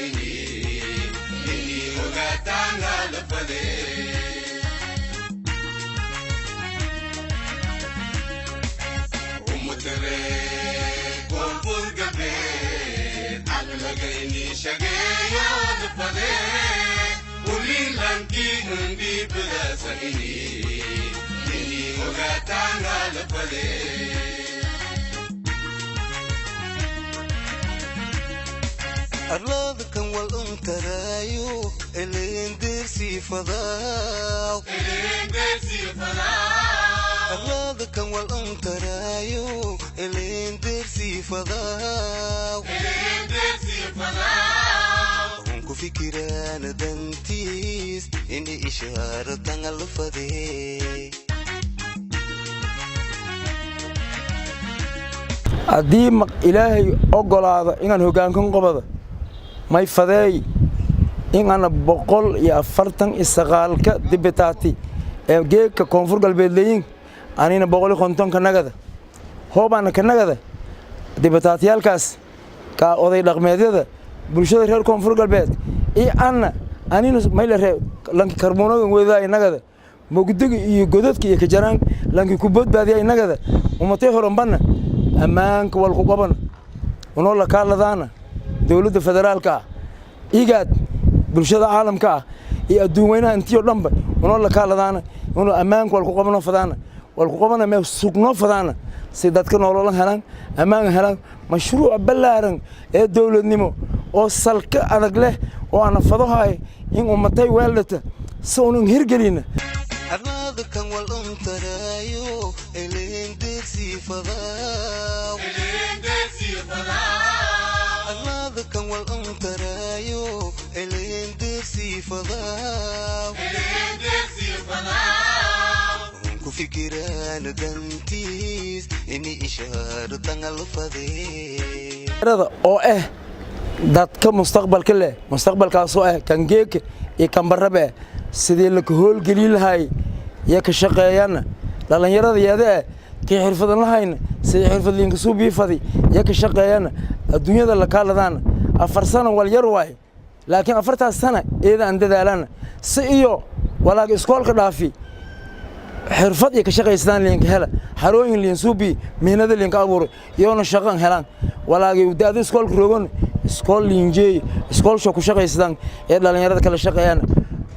ini ini ogaataana la fadee. Ummataree Koonfur Galbeed caqliga ini shageeyaa la fadee. Ulilankii indhiibadaasa ini ini ogaataana la fadee. Arlada kan wal untaraayo elendersii fadaaw. Arlada kan wal untaraayo elendersii fadaaw. Waxaan ku fikiraana dantiis ini ishaaratan alfadee. Haddii Ilaahay ogolaado inaan hoggaankan qobada, may fadeey in aana 149-ka dibitaati ee geedka Koonfur Galbeed leeyin, anina 150 ka nagada hoobaana ka nagada dibitaatiyaalkaas ka oday dhaqmeedyada bulshada reer Koonfur Galbeed iyo anna anina mayle ree lanki karbuunogan weedaa inagada mugdiga iyo godadka iyo kajaraan lanki ku badbaadiya inagada umatay horanbanna ammaanka walku qaban unoo la kaaladaana dowladda federaalka ah, IGAD, bulshada caalamka ah iyo adduun weynaha intii oo dhanba unoo la kaaladaana unoo ammaanka walku qabano fadaana walku qabana mee sugnoo fadaana si dadka nololan helaan, ammaan helaan, mashruuc ballaaran ee dowladnimo oo salka adag leh oo ana fadohay in ummatay weeldhata si unan hirgelina. Arlada kan wal untaraayo elendersii fadaaw. Arlada kan wal untaraayo elendersii fadaaw. Waxaan ku fikiraana dantiis ini ishaaratan alfadee. Oo ah dadka mustaqbalka leh, mustaqbalkaasoo ah kan geeka iyo kan barrabe eh, sidii laka howlgelin lahay iyo ka shaqeeyana dhallinyarada yeeda eh kii xirfadan lahayna sidii xirfadliinka suubii fadi iyo ka shaqeeyana adduunyada la kaaladaana. 4 sano wal yar waaye, laakiin 4taas sana iyada aan dadaalana si iyo walaag iskoolka dhaafi xirfad iyo ka shaqaystaan liinka hela xarooyin liin suubi mihnada liinka abuuray iyoona shaqan helaan walaagay daada iskoolka rogon iskool liinjeey iskoolsho ku shaqaystaan ee dhallinyarada kala shaqeeyaan.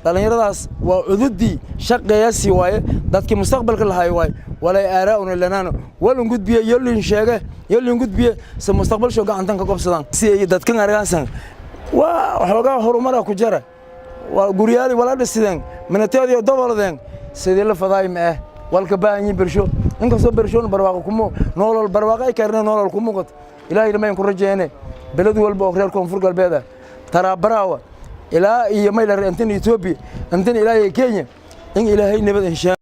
Dhallinyaradaas waa cududii shaqeeyasi waaye, dadkii mustaqbalka lahaay waaye. Walay aaraa'una lanaano walun gudbiye yo liin sheege yo liin gudbiye se mustaqbalsho gacantan ka qobsadaan si ay dadkan argaasan. Waa waxoogaa horumara ku jara, waa guryaali wala dhisideen minateediyo daboladeen sidii la fadaay ma ah walka baahanyiin bersho. Inkastoo bershoon barwaaqo kumu noolol barwaaqo ay karne noolol ku muuqato, Ilaahay dhamayn ku rajeene beled walba oo reer Koonfur Galbeed ah taraabaraawa ilaa iyo maylar intan Etoobiya intan ilaa iyo Kenya in Ilaahay nabad inshaa.